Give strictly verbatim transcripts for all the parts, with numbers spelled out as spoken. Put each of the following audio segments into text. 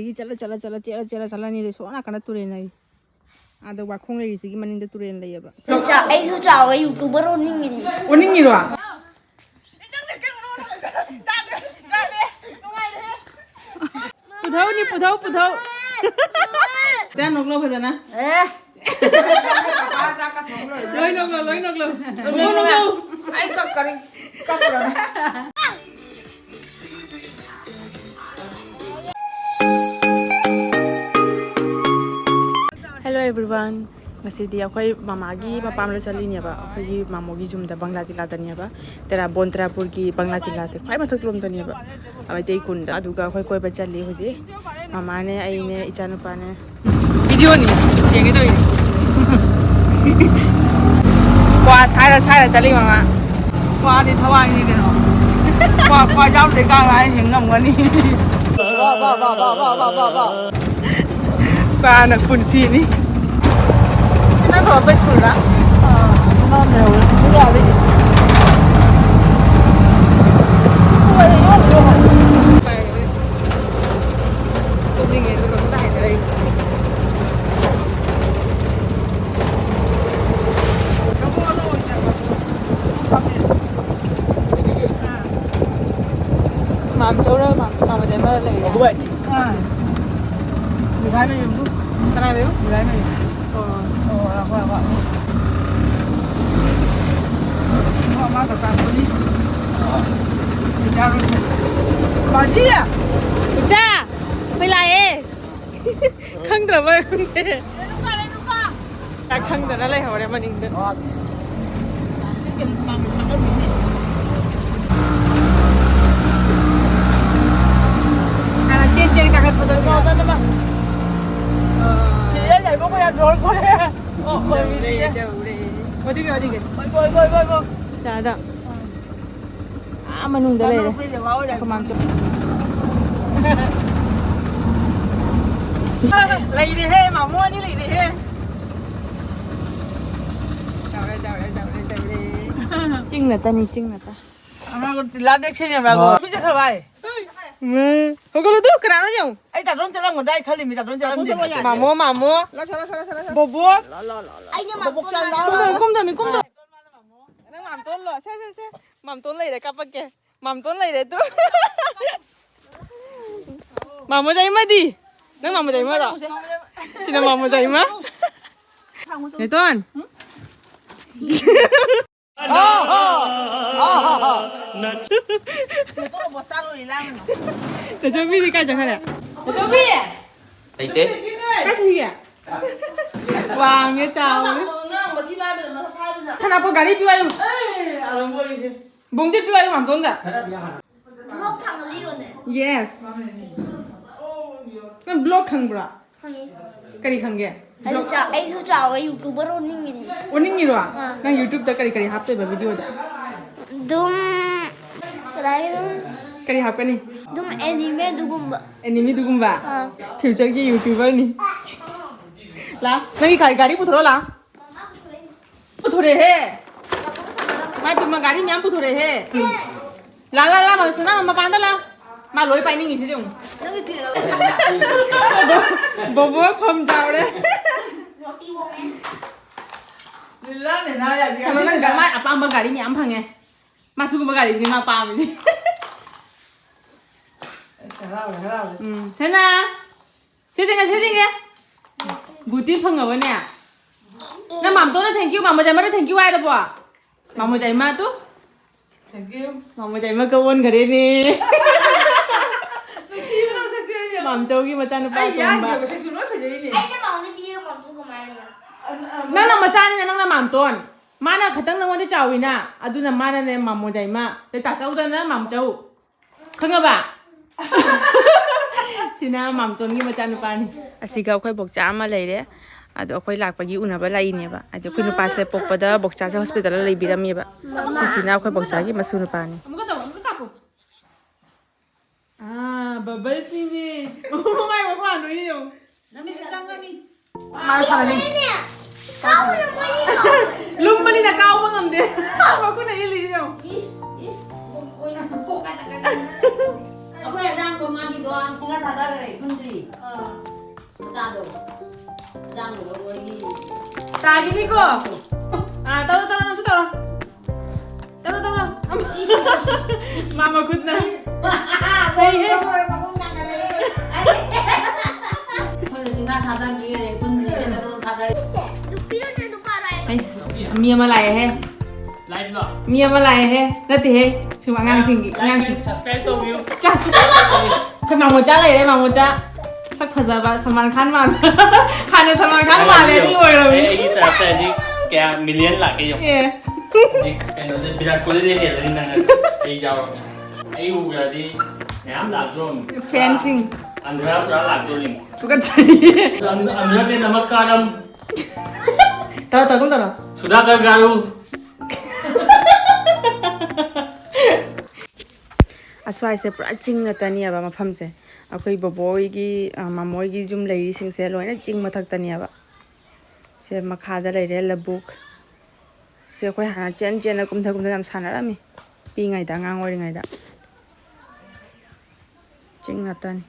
ꯑꯗꯒꯤ ꯆꯠꯂ, ꯆꯠꯂ, ꯆꯠꯂ, ꯆꯦꯜꯂ, ꯆꯦꯜꯂ ꯆꯠꯂꯅꯤ꯫ ꯑꯗꯩ ꯁꯣꯝ ꯅꯥꯀꯟꯗ ꯇꯨꯔꯦꯜ ꯂꯩ꯫ ꯑꯥꯗ ꯋꯥꯈꯣꯡ ꯂꯩꯔꯤꯁꯤꯒꯤ ꯃꯅꯤꯡꯗ ꯇꯨꯔꯦꯜ ꯂꯩꯌꯦꯕ꯫ ꯆꯥ-, ꯑꯩꯁꯨ ꯆꯥꯎꯔ YouTuber ꯑꯣꯟꯅꯤꯡꯉꯤꯅꯤ꯫ ꯑꯣꯟꯅꯤꯡꯉꯤꯔꯣ? ꯄꯨꯊꯧꯅꯤ, ꯄꯨꯊꯧ, ꯄꯨꯊꯧ꯫ ꯆꯥ ꯅꯣꯛꯂꯣ ꯐꯖꯅ꯫ ꯑꯦ꯫ ꯂꯣꯏ ꯅꯣꯛꯂꯣ, ꯂꯣꯏ ꯅꯣꯛꯂꯣ꯫ ꯅꯣꯛꯂꯣ, ꯅꯣꯛꯂꯣ꯫ ꯑꯩ ꯀꯞ-, ꯀꯔꯤ ꯀꯞꯄꯨꯔꯒꯦ? Hello everyone, ꯉꯁꯤꯗꯤ ꯑꯩꯈꯣꯏ ꯃꯃꯥꯒꯤ ꯃꯄꯥꯝꯗ ꯆꯠꯂꯤꯅꯦꯕ, ꯑꯩꯈꯣꯏꯒꯤ ꯃꯥꯃꯣꯒꯤ ꯌꯨꯝꯗ, ꯕꯪꯂꯥ ꯇꯤꯂꯥꯗꯅꯦꯕ, ꯇꯦꯔꯥ-, ꯕꯣꯟ ꯇꯦꯔꯥꯄꯨꯔꯒꯤ ꯕꯪꯂꯥ ꯇꯤꯂꯥꯗ ꯈ꯭ꯋꯥꯏ ꯃꯊꯛ ꯂꯣꯝꯗꯅꯦꯕ, ꯃꯩꯇꯩ ꯈꯨꯟꯗ꯫ ꯑꯗꯨꯒ ꯑꯩꯈꯣꯏ ꯀꯣꯏꯕ ꯆꯠꯂꯤ ꯍꯧꯖꯤꯛ, ꯃꯃꯥꯅꯦ, ꯑꯩꯅꯦ, ꯏꯆꯥꯅꯨꯄꯥꯅꯦ꯫ Video ꯅꯤ, ꯌꯦꯡꯒꯦ ꯇꯧꯔꯤꯅꯦ꯫ ꯀ꯭ꯋꯥ ꯁꯥꯏꯔ ꯁꯥꯏꯔ ꯆꯠꯂꯤ ꯃꯃꯥ꯫ ꯀ꯭ꯋꯥꯗꯤ ꯊꯋꯥꯏꯅꯤ ꯀꯩꯅꯣ꯫ ꯀ꯭ꯋꯥ, ꯀ꯭ꯋꯥ ꯌꯥꯎꯗ꯭ꯔꯦ ꯀꯥꯏ ꯍꯥꯏ ꯍꯤꯡ ꯉꯝꯒꯅꯤ꯫ ꯀ꯭ꯋꯥꯅ ꯄꯨꯟꯁꯤꯅꯤ꯫ ꯅꯪ ꯇꯧꯔꯛꯄ ꯁ꯭ꯀꯨꯜꯗ? ꯑꯥ, ꯑꯉꯥꯡ ꯂꯩꯍꯧꯋꯦ꯫ ꯄꯨꯡ ꯀꯌꯥꯗꯒꯤ? ꯄꯨꯡ ꯑꯅꯤ ꯌꯧꯔꯝꯃꯅꯤ꯫ ꯇꯨꯝꯅꯤꯡꯉꯦ, ꯑꯗꯨ ꯃꯊꯛꯇ ꯍꯥꯏꯊꯔꯛꯏ꯫ ꯃꯥꯝꯆꯧꯔ ꯃꯥꯝ-, ꯃꯥꯝꯃꯗꯤ ꯑꯃ ꯂꯩꯔꯦ꯫ ꯑꯥ꯫ ꯃꯤꯊꯥꯏ ꯃꯌꯨꯝꯗꯨ꯫ ꯀꯅꯥꯏ ꯃꯌꯨꯝ? ꯃꯤꯊꯥꯏ ꯃꯌꯨꯝ꯫ ꯑꯣ꯫ ꯑꯣ, ꯍꯣꯏ, ꯍꯣꯏ꯫ ꯑꯣ, ꯃꯥ ꯗꯨꯀꯥꯟ ꯄꯨꯂꯤꯁ꯫ ꯃꯥꯔꯇꯤ! ꯏꯆꯥ! ꯑꯩꯈꯣꯏ ꯂꯥꯛꯑꯦ꯫ ꯈꯪꯗ꯭ꯔꯕ ꯈꯪꯗꯦ꯫ ꯂꯩꯅꯨꯀꯣ, ꯂꯩꯅꯨꯀꯣ꯫ ꯆꯥꯛ ꯈꯪꯗꯅ ꯂꯩꯍꯧꯔꯦ ꯃꯅꯤꯡꯗ꯫ ꯍꯥꯟꯅ ꯆꯦꯟ ꯆꯦꯟ ꯀꯥꯈꯠꯄꯗ ꯏꯃꯥ, ꯏꯃꯥ, ꯏꯃꯥ꯫ ꯁꯤꯗ ꯂꯩꯕ ꯑꯩꯈꯣꯏ ꯌꯥꯝ ꯂꯣꯏ ꯈꯣꯠꯂꯦ꯫ ꯑꯣ, ꯌꯧꯔꯦ, ꯌꯧꯔꯦ꯫ ꯑꯣꯏꯗꯣꯏꯒꯦ, ꯑꯣꯏꯗꯣꯏꯒꯦ꯫ ꯑꯣꯏ, ꯑꯣꯏ, ꯑꯣꯏ, ꯑꯣꯏ, ꯑꯣꯏ꯫ ꯌꯥꯗ꯫ ꯑꯥ ꯃꯅꯨꯡꯗ ꯂꯩꯔꯦ꯫ ꯃꯃꯥꯡ ꯆꯠ-, ꯂꯩꯔꯦꯍꯦ, ꯃꯥꯃꯣ ꯑꯅꯤ ꯂꯩꯔꯦꯍꯦ꯫ ꯆꯥꯎꯔꯦ, ꯆꯥꯎꯔꯦ, ꯆꯥꯎꯔꯦ, ꯆꯥꯎꯔꯦ꯫ ꯆꯤꯡ ꯅꯠꯇꯅꯤ, ꯆꯤꯡ ꯅꯠꯇ꯫ ꯑꯉꯥꯡ ꯂꯥ ꯅꯦꯛꯁꯟ ꯌꯥꯝ ꯂꯥꯛꯑꯣ꯫ ꯍꯣꯏ꯫ ꯃꯤ ꯆꯠꯈ꯭ꯔ ꯚꯥꯏ꯫ ꯍꯧꯒꯠꯂꯨ ꯇꯨ, ꯀꯅꯥꯅꯣ ꯌꯦꯡꯉꯨ꯫ ꯑꯩ ꯇꯥꯇꯣꯟ ꯆꯠꯂꯝꯒꯗꯥꯏ ꯈꯜꯂꯤꯃꯤ, ꯇꯥꯇꯣꯟ ꯆꯠꯂꯝꯗꯦ꯫ ꯆꯠꯂꯣ, ꯆꯠꯂꯣ, ꯌꯥꯔꯦ꯫ ꯃꯥꯃꯣ, ꯃꯥꯃꯣ꯫ ꯂꯥꯛꯑꯣ, ꯆꯠꯂꯣ, ꯆꯠꯂꯣ, ꯆꯠꯂꯣ, ꯆꯠꯂꯣ꯫ ꯕꯣꯕꯣꯛ꯫ ꯂꯥꯛꯑꯣ, ꯂꯥꯛꯑꯣ, ꯂꯥꯛꯑꯣ, ꯂꯥꯛꯑꯣ꯫ ꯑꯩꯅ ꯃꯥꯝꯇꯣꯟ ꯀꯨꯝꯗꯣꯏꯅꯤ, ꯀꯨꯝꯗꯣꯏꯅꯤ꯫ ꯅꯪ ꯃꯥꯝꯇꯣꯟꯂꯣ? ꯁꯦ, ꯁꯦ, ꯁꯦ꯫ ꯃꯥꯝꯇꯣꯟ ꯂꯩꯔꯦ, ꯀꯥꯞꯄꯛꯀꯦ꯫ ꯃꯥꯝꯇꯣꯟ ꯂꯩꯔꯦ ꯇꯨ꯫ ꯃꯥꯃꯣ ꯖꯥꯏꯃꯗꯤ? ꯅꯪ ꯃꯥꯃꯣ ꯖꯥꯏꯃꯔꯣ? ꯁꯤꯅ ꯃꯥꯃꯣ ꯖꯥꯏꯃ? ꯅꯦꯇꯣꯟ? ꯅꯆꯧꯕꯤꯗꯤ ꯀꯥꯏ ꯆꯠꯈ꯭ꯔꯦ? ꯅꯆꯧꯕꯤ! ꯂꯩꯇꯦ꯫ ꯀꯥꯏ ꯆꯠꯈꯤꯒꯦ? ꯋꯥꯡꯉꯦ, ꯆꯥꯎꯔꯦ꯫ ꯁꯅꯥꯄꯣꯠ ꯒꯥꯔꯤ ꯄꯤꯌꯨ ꯍꯥꯏꯌꯨ꯫ ꯕꯣꯡꯗꯤ ꯄꯤꯌꯨ ꯍꯥꯏꯌꯨ, ꯃꯥꯝꯇꯣꯟꯗ꯫ Vlog ꯊꯥꯡꯒꯠꯂꯤꯔꯣꯅꯦ? Yes. ꯅꯪ vlog ꯈꯪꯕ꯭ꯔꯥ? ꯈꯪꯉꯤ꯫ ꯀꯔꯤ ꯈꯪꯒꯦ? ꯑꯩꯁꯨ ꯆꯥ-, ꯑꯩꯁꯨ ꯆꯥꯎꯔ YouTuber ꯑꯣꯟꯅꯤꯡꯉꯤꯅꯦ꯫ ꯑꯣꯟꯅꯤꯡꯉꯤꯔꯣ? ꯑꯥ꯫ ꯅꯪ YouTube-ꯇ ꯀꯔꯤ ꯀꯔꯤ ꯍꯥꯞꯇꯣꯏꯕ video-ꯗ? ꯑꯗꯨꯝ, ꯀꯗꯥꯏꯗꯩ ꯑꯗꯨꯝ, ꯀꯔꯤ ꯍꯥꯞꯀꯅꯤ? ꯑꯗꯨꯝ anime ꯑꯗꯨꯒꯨꯝꯕ꯫ Anime ꯑꯗꯨꯒꯨꯝꯕ? ꯑꯥ꯫ Future-ꯒꯤ YouTuber-ꯅꯤ꯫ ꯂꯥ, ꯅꯪꯒꯤ ꯒꯥꯔꯤ, ꯒꯥꯔꯤ ꯄꯨꯊꯣꯔꯛꯑꯣ ꯂꯥ꯫ ꯄꯨꯊꯣꯔꯛꯑꯦꯍꯦ꯫ ꯃꯥꯏ ꯄꯦꯝꯃ, ꯒꯥꯔꯤ ꯃꯌꯥꯝ ꯄꯨꯊꯣꯔꯛꯑꯦꯍꯦ꯫ ꯂꯥ, ꯂꯥ, ꯂꯥ, ꯃꯁꯨꯅꯥ, ꯃꯄꯥꯟꯗ ꯂꯥ꯫ ꯃꯥ ꯂꯣꯏ ꯄꯥꯏꯅꯤꯡꯉꯤꯁꯤꯗꯤ ꯌꯦꯡꯉꯨ꯫ ꯅꯪꯒꯤ ꯇꯤꯔ-꯫ ꯕꯣꯕꯣ ꯐꯝ ꯆꯥꯎꯔꯦ꯫ ꯂꯤꯂꯥ ꯂꯤꯂꯥ ꯌꯥꯗꯦ꯫ ꯁꯣꯝꯗ ꯅꯪ ꯃꯥꯏ ꯑꯄꯥꯝꯕ ꯒꯥꯔꯤ ꯃꯌꯥꯝ ꯐꯪꯉꯦ꯫ ꯃꯥ ꯁꯤꯒꯨꯝꯕ ꯒꯥꯔꯤꯁꯤꯅꯦ ꯃꯥ ꯄꯥꯝꯃꯤꯁꯦ꯫ ꯑꯁ, ꯍꯔꯥꯎꯔꯦ, ꯍꯔꯥꯎꯔꯦ꯫ ꯎꯝ, ꯁꯦꯅꯥ꯫ ꯁꯦ ꯆꯦꯡꯉꯦ, ꯁꯦ ꯆꯦꯡꯉꯦ꯫ ꯕꯨꯇꯤ ꯐꯪꯉꯕꯅꯦ? ꯅꯪ ꯃꯥꯝꯇꯣꯟꯅ thank you, ꯃꯥꯃꯣ ꯖꯥꯏꯃꯔꯗ thank you ꯍꯥꯏꯔꯕꯣ? ꯃꯥꯃꯣ ꯖꯥꯏꯃ ꯇꯨ꯫ Thank you꯫ ꯃꯥꯃꯣ ꯖꯥꯏꯃ ꯀꯧ ꯑꯣꯟꯈꯔꯦꯅꯦ꯫ ꯅꯨꯡꯁꯤꯕ ꯃꯁꯛꯇꯤ ꯑꯩꯅ꯫ ꯃꯥꯝꯆꯧꯒꯤ ꯃꯆꯥꯅꯨꯄꯥ ꯑꯩ ꯑꯇꯣꯝꯕ꯫ ꯌꯥꯟꯈꯤꯕ ꯃꯁꯛꯁꯨ ꯂꯣꯏ ꯐꯖꯩꯅꯦ꯫ ꯑꯩꯅ ꯃꯥꯝꯗ ꯄꯤꯔꯒ ꯃꯥꯝꯇꯣꯟ ꯀꯃꯥꯏꯅ? ꯑ, ꯑ, ꯅꯪꯅ ꯃꯆꯥꯅꯤꯅ ꯅꯪꯅ ꯃꯥꯝꯇꯣꯟ꯫ ꯃꯥꯅ ꯈꯇꯪ ꯅꯪꯉꯣꯟꯗ ꯆꯥꯎꯋꯤꯅ꯫ ꯑꯗꯨꯅ ꯃꯥꯅꯅꯦ ꯃꯥꯃꯣ ꯖꯥꯏꯃ꯫ ꯑꯗꯩ ꯇꯥꯆꯧꯗꯅ ꯃꯥꯝꯆꯧ꯫ ꯈꯪꯉꯕ? ꯁꯤꯅ ꯃꯥꯝꯇꯣꯟꯒꯤ ꯃꯆꯥꯅꯨꯄꯥꯅꯤ꯫ ꯑꯁꯤꯒ ꯑꯩꯈꯣꯏ ꯕꯣꯛꯆꯥ ꯑꯃ ꯂꯩꯔꯦ꯫ ꯑꯗꯣ ꯑꯩꯈꯣꯏ ꯂꯥꯛꯄꯒꯤ ꯎꯅꯕ ꯂꯥꯛꯏꯅꯦꯕ꯫ ꯍꯥꯏꯗꯤ ꯑꯩꯈꯣꯏ ꯅꯨꯄꯥꯁꯦ ꯄꯣꯛꯄꯗ ꯕꯣꯛꯆꯥꯁꯦ ꯍꯣꯁꯄꯤꯇꯥꯜꯗ ꯂꯩꯕꯤꯔꯝꯃꯦꯕ꯫ ꯁꯤꯁꯤꯅ ꯑꯩꯈꯣꯏ ꯕꯣꯛꯆꯥꯒꯤ ꯃꯁꯨ ꯅꯨꯄꯥꯅꯤ꯫ ꯑꯥ, ꯕꯕꯜꯁꯅꯤꯅꯦ꯫ ꯃꯥꯏ ꯃꯈ꯭ꯋꯥꯡꯗꯣ ꯌꯦꯡꯉꯨ꯫ ꯅꯃꯤꯠꯇ ꯆꯪꯒꯅꯤ꯫ ꯃꯥꯅ ꯁꯥꯟꯅꯅꯤ꯫ ꯀꯥꯎꯕ ꯉꯝꯃꯣꯏꯅꯦ꯫ ꯂꯨꯝꯕꯅꯤꯅ ꯀꯥꯎꯕ ꯉꯝꯗꯦ꯫ ꯃꯈꯨꯠꯅ ꯏꯜꯂꯤꯁꯦ ꯌꯦꯡꯉꯨ꯫ ꯏꯁ, ꯏꯁ, ꯑꯣꯏꯅ ꯃꯀꯣꯛ ꯉꯥꯛꯇ ꯉꯥꯏꯔꯦ꯫ ꯑꯩꯈꯣꯏ ꯑꯖꯥꯡꯗꯣ ꯃꯥꯒꯤꯗꯣ ꯆꯤꯡꯉꯥ ꯊꯥꯗꯈ꯭ꯔꯦ, ꯄꯨꯟꯗ꯭ꯔꯤ꯫ ꯃꯆꯥꯗꯣ꯫ ꯑꯖꯥꯡꯗꯣ ꯃꯣꯏꯒꯤ꯫ ꯇꯥꯒꯤꯅꯤꯀꯣ꯫ ꯑꯥ, ꯇꯧꯔꯣ, ꯇꯧꯔꯣ, ꯅꯪꯁꯨ ꯇꯧꯔꯣ꯫ ꯇꯧꯔꯣ, ꯇꯧꯔꯣ꯫ ꯃꯥ ꯃꯈꯨꯠꯅ꯫ ꯍꯩ, ꯍꯩ꯫ ꯑꯩꯈꯣꯏꯅ ꯆꯤꯡꯉꯥ ꯊꯥꯗꯕꯤꯈ꯭ꯔꯦ, ꯄꯨꯟꯗ꯭ꯔꯤ꯫ ꯅꯨꯄꯤꯔꯣ ꯅꯠꯇ꯭ꯔ ꯅꯨꯄꯥꯔꯣ ꯍꯥꯏꯕ? ꯑꯩꯁ, ꯃꯤ ꯑꯃ ꯂꯥꯛꯑꯦꯍꯦ꯫ ꯂꯥꯏꯚꯂꯣ? ꯃꯤ ꯑꯃ ꯂꯥꯛꯑꯦꯍꯦ꯫ ꯅꯠꯇꯦꯍꯦ꯫ ꯁꯨꯝ ꯑꯉꯥꯡꯁꯤꯡꯒꯤ, ꯂꯥꯏꯚ ꯑꯉꯥꯡꯁꯤꯡ꯫ ꯁꯕꯁꯀ꯭ꯔꯥꯏꯕ ꯇꯧꯕꯤꯌꯨ꯫ ꯆꯥ-, ꯑꯩꯈꯣꯏ ꯃꯥꯃꯣꯆꯥ ꯂꯩꯔꯦ, ꯃꯥꯃꯣꯆꯥ꯫ ꯁꯛ ꯐꯖꯕ, ꯁꯜꯃꯥꯟ ꯈꯥꯟ ꯃꯥꯟꯕ꯫ ꯍꯥꯟꯅ ꯁꯜꯃꯥꯟ ꯈꯥꯟ ꯃꯥꯜꯂꯦ, ꯑꯗꯨ ꯑꯣꯏꯔꯕꯅꯤ꯫ ꯑꯩ, ꯑꯩꯒꯤ ꯇꯔꯞꯇ ꯍꯧꯖꯤꯛ ꯀꯌꯥ ꯃꯤꯂꯤꯌꯟ ꯂꯥꯛꯀꯦ ꯌꯦꯡꯉꯣ꯫ ꯑꯦ꯫ ꯍꯧꯖꯤꯛ ꯀꯩꯅꯣꯗ ꯚꯤꯔꯥꯠ ꯀꯣꯍꯂꯤꯗꯩ ꯍꯦꯜꯂꯅꯤ ꯅꯪ꯫ ꯑꯩ ꯌꯥꯎꯔꯕꯅꯤ꯫ ꯑꯩ ꯎꯈ꯭ꯔꯗꯤ ꯃꯌꯥꯝ ꯂꯥꯛꯇꯣꯔꯕꯅꯤ꯫ ꯐꯦꯟꯁꯤꯡ꯫ ꯑꯟꯙ꯭ꯔꯥ ꯄꯨꯔꯥ ꯂꯥꯛꯇꯣꯔꯤꯅꯤ꯫ ꯇꯨꯀꯠꯆꯩ꯫ ꯑꯟ-, ꯑꯟꯙ꯭ꯔꯥ ꯀꯦ ꯅꯃꯁꯀꯥꯔꯝ꯫ ꯇꯧꯔꯣ, ꯇꯧꯔꯣ, ꯇꯧꯔꯣ꯫ ꯁꯨꯙꯥꯀꯔ ꯒꯥꯔꯨ꯫ ꯑꯁ꯭ꯋꯥꯏꯁꯦ ꯄꯨꯔꯥ ꯆꯤꯡ ꯉꯥꯛꯇꯅꯦꯕ ꯃꯐꯝꯁꯦ꯫ ꯑꯩꯈꯣꯏ ꯕꯣꯕꯣ ꯍꯣꯏꯒꯤ, ꯑ, ꯃꯃꯣ ꯍꯣꯏꯒꯤ ꯌꯨꯝ ꯂꯩꯔꯤꯁꯤꯡꯁꯦ ꯂꯣꯏꯅ ꯆꯤꯡ ꯃꯊꯛꯇꯅꯦꯕ꯫ ꯁꯦ ꯃꯈꯥꯗ ꯂꯩꯔꯦ ꯂꯧꯕꯨꯛ꯫ ꯁꯦ ꯑꯩꯈꯣꯏ ꯍꯥꯟꯅ ꯆꯦꯟ ꯆꯦꯟꯅ ꯀꯨꯝꯊ ꯀꯨꯝꯊ ꯌꯥꯝ ꯁꯥꯟꯅꯔꯝꯃꯤ꯫ ꯄꯤꯛꯏꯉꯩꯗ, ꯑꯉꯥꯡ ꯑꯣꯏꯔꯤꯉꯩꯗ꯫ ꯆꯤꯡ ꯉꯥꯛꯇꯅꯤ꯫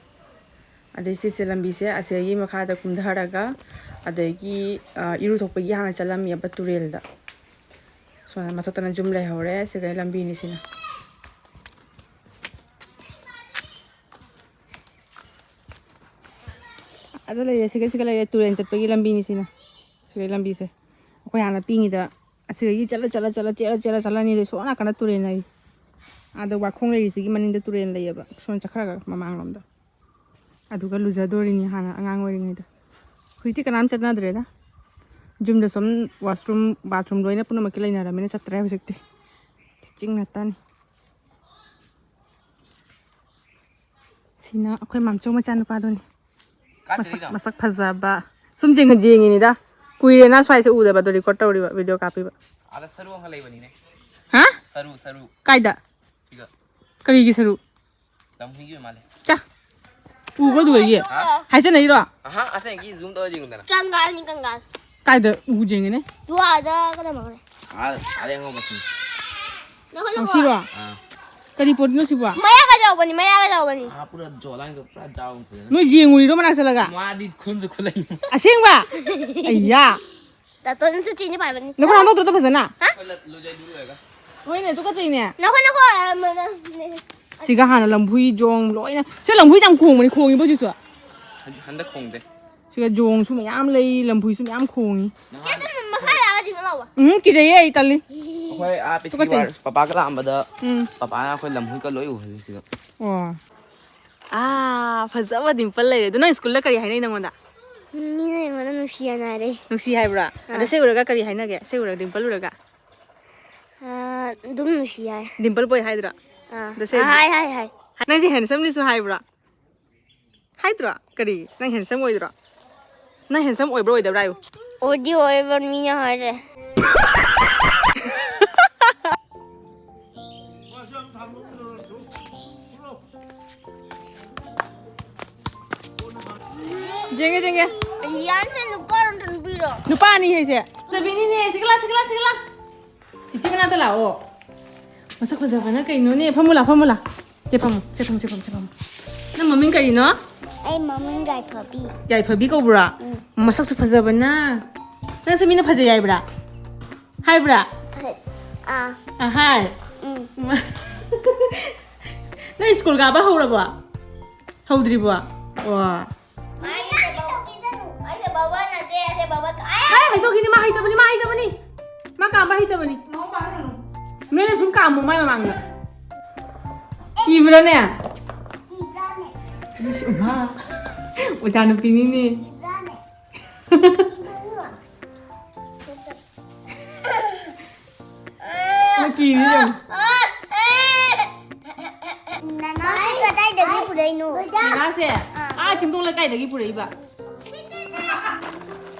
ꯑꯗꯩ ꯁꯤꯁꯦ ꯂꯝꯕꯤꯁꯦ ꯑꯁꯤꯗꯒꯤ ꯃꯈꯥꯗ ꯀꯨꯝꯊꯔꯒ ꯑꯗꯒꯤ, ꯑ, ꯏꯔꯨ ꯊꯣꯛꯄꯒꯤ ꯍꯥꯟꯅ ꯆꯠꯂꯝꯃꯦꯕ ꯇꯨꯔꯦꯜꯗ꯫ ꯁꯣꯝꯗ ꯃꯊꯛꯇꯅ ꯌꯨꯝ ꯂꯩꯍꯧꯔꯦ꯫ ꯁꯤꯗꯩ ꯂꯝꯕꯤꯅꯤ ꯁꯤꯅ꯫ ꯑꯗ ꯂꯩꯔꯦ, ꯁꯤꯒ ꯁꯤꯒ ꯂꯩꯔꯦ, ꯇꯨꯔꯦꯟ ꯆꯠꯄꯒꯤ ꯂꯝꯕꯤꯅꯤ ꯁꯤꯅ꯫ ꯁꯤꯒꯤ ꯂꯝꯕꯤꯁꯦ꯫ ꯑꯩꯈꯣꯏ ꯍꯥꯟꯅ ꯄꯤꯛꯏꯉꯩꯗ ꯑꯁꯤꯗꯒꯤ ꯆꯠꯂ, ꯆꯠꯂ, ꯆꯠꯂ, ꯆꯦꯜꯂ, ꯆꯦꯜꯂ ꯆꯠꯂꯅꯤ꯫ ꯑꯗꯩ ꯁꯣꯝ ꯅꯥꯀꯟꯗ ꯇꯨꯔꯦꯟ ꯂꯩ꯫ ꯑꯥꯗ ꯋꯥꯈꯣꯡ ꯂꯩꯔꯤꯁꯤꯒꯤ ꯃꯅꯤꯡꯗ ꯇꯨꯔꯦꯟ ꯂꯩꯌꯦꯕ꯫ ꯁꯣꯝ ꯆꯠꯈ꯭ꯔꯒ ꯃꯃꯥꯡꯂꯣꯝꯗ꯫ ꯑꯗꯨꯒ ꯂꯨꯖꯗꯣꯔꯤꯅꯤ ꯍꯥꯟꯅ ꯑꯉꯥꯡ ꯑꯣꯏꯔꯤꯉꯩꯗ꯫ ꯍꯧꯖꯤꯛꯇꯤ ꯀꯅꯥꯝ ꯆꯠꯅꯗ꯭ꯔꯦꯗ꯫ ꯌꯨꯝꯗ ꯁꯨꯝ washroom, bathroom ꯂꯣꯏꯅ ꯄꯨꯝꯅꯃꯛꯀꯤ ꯂꯩꯅꯔꯕꯅꯤꯅ ꯆꯠꯇ꯭ꯔꯦ ꯍꯧꯖꯤꯛꯇꯤ꯫ ꯆꯤꯡ ꯉꯥꯛꯇꯅꯤ꯫ ꯁꯤꯅ ꯑꯩꯈꯣꯏ ꯃꯥꯝꯆꯧ ꯃꯆꯥꯅꯨꯄꯥꯗꯨꯅꯤ꯫ ꯀꯥꯏ ꯃꯁꯛ, ꯆꯠꯂꯤꯅꯣ? ꯃꯁꯛ ꯐꯖꯕ꯫ ꯁꯨꯝ ꯌꯦꯡ-, ꯌꯦꯡꯉꯤꯅꯤꯗ꯫ ꯀꯨꯏꯔꯦꯅ ꯁ꯭ꯋꯥꯏꯁꯦ ꯎꯗꯕ, ꯑꯗꯣ record ꯇꯧꯔꯤꯕ, video ꯀꯥꯞꯄꯤꯕ꯫ ꯑꯥꯗ ꯁꯔꯨ ꯑꯃ ꯂꯩꯕꯅꯤꯅꯦ꯫ ꯍꯥ? ꯁꯔꯨ, ꯁꯔꯨ꯫ ꯀꯥꯏꯗ? ꯁꯤꯒ꯫ ꯀꯔꯤꯒꯤ ꯁꯔꯨ? ꯂꯝꯍꯨꯏꯒꯤ ꯑꯣꯏ ꯃꯥꯜꯂꯦ꯫ ꯆꯥ꯫ ꯎꯕ꯭ꯔꯣ ꯑꯗꯨꯒ ꯑꯩꯒꯤ? ꯍꯥ? ꯍꯥꯏꯖꯟꯅꯩꯔꯣ? ꯑꯍꯥ, ꯑꯁꯦꯡꯀꯤ zoom ꯇꯧꯔ ꯌꯦꯡꯉꯨꯗꯅ꯫ ꯀꯪꯒꯥꯜꯅꯤ, ꯀꯪꯒꯥꯜ꯫ ꯀꯥꯏꯗ ꯎ ꯌꯦꯡꯉꯤꯅꯦ? ꯖꯨꯋꯥꯗ ꯀꯩꯅꯣ ꯃꯥꯜꯂꯦ꯫ ꯑꯥ, ꯑꯥꯗ ꯑꯉꯧꯕꯁꯤꯡ꯫ ꯅꯈꯣꯏ ꯑꯣ, ꯁꯤꯔꯣ? ꯑꯥ꯫ ꯀꯔꯤ ꯄꯣꯠꯅꯣ ꯁꯤꯕꯣ? ꯃꯌꯥꯒ ꯌꯥꯎꯕꯅꯤ, ꯃꯌꯥꯒ ꯌꯥꯎꯕꯅꯤ꯫ ꯑꯥ, ꯄꯨꯔꯥ ꯖꯣꯂꯥꯏꯗꯣ ꯄꯨꯔꯥ ꯖꯥꯎ ꯐꯖꯅ꯫ ꯅꯣꯏ ꯌꯦꯡꯉꯨꯔꯤꯔꯣ ꯃꯅꯥꯛ ꯆꯠꯂꯒ? ꯃꯥꯗꯤ ꯈꯨꯟꯁꯨ ꯈꯨꯜꯂꯛꯏ꯫ ꯑꯁꯦꯡꯕ? ꯑꯩꯌꯥ꯫ ꯇꯥꯇꯣꯟꯁꯨ ꯆꯤꯅꯤ ꯄꯥꯏꯕꯅꯤ꯫ ꯅꯈꯨꯠ ꯍꯥꯝꯗꯣꯛꯇ꯭ꯔꯣ ꯇꯥ ꯐꯖꯅ? ꯍꯥ? ꯂꯨꯖꯩ ꯂꯨꯔꯒ꯫ ꯍꯣꯏꯅꯦ, ꯇꯨꯀꯠꯆꯩꯅꯦ꯫ ꯅꯈꯣꯏ, ꯅꯈꯣꯏ, ꯑ, ꯃ-, ꯅ-, ꯅ-, ꯁꯤꯒ ꯍꯥꯟꯅ ꯂꯝꯍꯨꯏ ꯖꯣꯡ ꯂꯣꯏꯅ꯫ ꯁꯤ ꯂꯝꯍꯨꯏ ꯌꯥꯝ ꯈꯣꯡꯕꯅꯤ, ꯈꯣꯡꯉꯤꯕꯣ ꯍꯧꯖꯤꯛꯁꯨ? ꯍꯟꯗꯛ ꯈꯣꯡꯗꯦ꯫ ꯁꯤꯒ ꯖꯣꯡꯁꯨ ꯃꯌꯥꯝ ꯂꯩ, ꯂꯝꯍꯨꯏꯁꯨ ꯃꯌꯥꯝ ꯈꯣꯡꯉꯤ꯫ ꯆꯦ, ꯑꯗꯨꯝ ꯃꯈꯥ ꯂꯥꯛꯑꯒ ꯆꯤꯡꯉ ꯂꯥꯛꯑꯣ꯫ ꯎꯝ, ꯀꯤꯖꯩꯌꯦ ꯑꯩ, ꯇꯜꯂꯤ꯫ ꯑꯩꯈꯣꯏ ꯑꯥ ꯄꯤꯊꯤ ꯇꯨꯀꯠꯆꯩ꯫ ꯋꯥꯔ-, ꯄꯄꯥꯒ ꯂꯥꯛꯑꯝꯕꯗ ꯎꯝ꯫ ꯄꯄꯥꯅ ꯑꯩꯈꯣꯏ ꯂꯝꯍꯨꯏꯒ ꯂꯣꯏ ꯎꯍꯜꯂꯤ ꯁꯤꯗ꯫ ꯑꯣ꯫ ꯑꯥ, ꯐꯖꯕ ꯗꯤꯝꯄꯜ ꯂꯩꯔꯦ꯫ ꯑꯗꯨ ꯅꯪ ꯁ꯭ꯀꯨꯜꯗ ꯀꯔꯤ ꯍꯥꯏꯅꯩ ꯅꯪꯉꯣꯟꯗ? ꯃꯤꯅ ꯑꯩꯉꯣꯟꯗ ꯅꯨꯡꯁꯤ ꯍꯥꯏꯅ ꯍꯥꯏꯔꯛꯏ꯫ ꯅꯨꯡꯁꯤ ꯍꯥꯏꯕ꯭ꯔꯥ? ꯑꯥ꯫ ꯑꯗ ꯁꯦ ꯎꯔꯒ ꯀꯔꯤ ꯍꯥꯏꯅꯒꯦ? ꯁꯦ ꯎꯔꯒ, ꯗꯤꯝꯄꯜ ꯎꯔꯒ? ꯑꯥ, ꯑꯗꯨꯝ ꯅꯨꯡꯁꯤ ꯍꯥꯏ꯫ ꯗꯤꯝꯄꯜ ꯕꯣꯏ ꯍꯥꯏꯗ꯭ꯔꯥ? ꯑꯥ꯫ ꯑꯗ ꯁꯦ ꯑꯥ, ꯍꯥꯏ, ꯍꯥꯏ, ꯍꯥꯏ꯫ ꯅꯪꯁꯦ ꯍꯦꯟꯁꯝꯅꯤꯁꯨ ꯍꯥꯏꯕ꯭ꯔꯥ? ꯍꯥꯏꯗ꯭ꯔꯣ? ꯀꯔꯤ? ꯅꯪ ꯍꯦꯟꯁꯝ ꯑꯣꯏꯗ꯭ꯔꯣ? ꯅꯪ ꯍꯦꯟꯁꯝ ꯑꯣꯏꯕ꯭ꯔꯥ ꯑꯣꯏꯗꯕ꯭ꯔꯥ ꯍꯥꯏꯌꯨ꯫ ꯑꯣꯏꯗꯤ ꯑꯣꯏꯕ ꯃꯤꯅ ꯍꯥꯏꯔꯦ꯫ ꯌꯦꯡꯒꯦ, ꯌꯦꯡꯒꯦ꯫ ꯔꯤꯌꯥꯟꯁꯦ ꯅꯨꯄꯥꯔꯣ ꯅꯨꯄꯤꯔꯣ? ꯅꯨꯄꯥꯅꯤ ꯍꯥꯏꯁꯦ꯫ ꯐꯖꯕꯤꯅꯤꯅꯦ, ꯁꯤꯒ ꯂꯥ, ꯁꯤꯒ ꯂꯥ, ꯁꯤꯒ ꯂꯥ꯫ ꯆꯤꯆꯦ ꯃꯅꯥꯛꯇ ꯂꯥꯛꯑꯣ꯫ ꯃꯁꯛ ꯐꯖꯕꯅ ꯀꯩꯅꯣꯅꯦ? ꯐꯝꯃꯨ ꯂꯥ, ꯐꯝꯃꯨ ꯂꯥ꯫ ꯆꯦ ꯐꯝꯃꯨ, ꯆꯦ ꯐꯝꯃꯨ, ꯆꯦ ꯐꯝꯃꯨ, ꯆꯦ ꯐꯝꯃꯨ꯫ ꯅꯪ ꯃꯃꯤꯡ ꯀꯔꯤꯅꯣ? ꯑꯩ ꯃꯃꯤꯡ ꯌꯥꯏꯐꯕꯤ꯫ ꯌꯥꯏꯐꯕꯤ ꯀꯧꯕ꯭ꯔꯥ? ꯎꯝ꯫ ꯃꯁꯛꯁꯨ ꯐꯖꯕꯅ꯫ ꯅꯪꯁꯦ ꯃꯤꯅ ꯐꯖꯩ ꯍꯥꯏꯕ꯭ꯔꯥ? ꯍꯥꯏꯕ꯭ꯔꯥ? ꯑꯥ꯫ ꯑꯥ, ꯍꯥꯏ? ꯎꯝ꯫ ꯅꯪ ꯁ꯭ꯀꯨꯜ ꯀꯥꯕ ꯍꯧꯔꯕꯣ? ꯍꯧꯗ꯭ꯔꯤꯕꯣ? ꯑꯣ꯫ ꯑꯩꯁꯦ ꯕꯕꯥ ꯅꯠꯇꯦ, ꯑꯩꯁꯦ ꯕꯕꯥ ꯀ-, ꯑꯦ! ꯍꯥꯏ, ꯍꯩꯗꯣꯛꯈꯤꯅꯤ, ꯃꯥ ꯍꯩꯇꯕꯅꯤ, ꯃꯥ ꯍꯩꯇꯕꯅꯤ꯫ ꯃꯥ ꯀꯥꯝꯕ ꯍꯩꯇꯕꯅꯤ꯫ ꯅꯣꯏꯅ ꯁꯨꯝ ꯀꯥꯝꯃꯨ ꯃꯥꯏ ꯃꯃꯥꯡꯗ꯫ ꯀꯤꯕ꯭ꯔꯥꯅꯦ? ꯀꯤꯕ꯭ꯔꯥꯅꯦ? ꯏꯃꯥ, ꯑꯣꯖꯥ ꯅꯨꯄꯤꯅꯤꯅꯦ꯫ ꯀꯤꯕ꯭ꯔꯥꯅꯦ? ꯀꯤꯕ꯭ꯔꯥꯅꯦ? ꯃꯥ ꯀꯤꯔꯤ ꯌꯦꯡꯉꯨ꯫ ꯅꯅꯥꯁꯦ ꯀꯗꯥꯏꯗꯒꯤ ꯄꯨꯔꯛꯏꯅꯣ? ꯅꯅꯥꯁꯦ? ꯑꯥ꯫ ꯑꯥ, ꯆꯤꯡꯗꯣꯡ ꯂꯩꯀꯥꯏꯗꯒꯤ ꯄꯨꯔꯛꯏꯕ꯫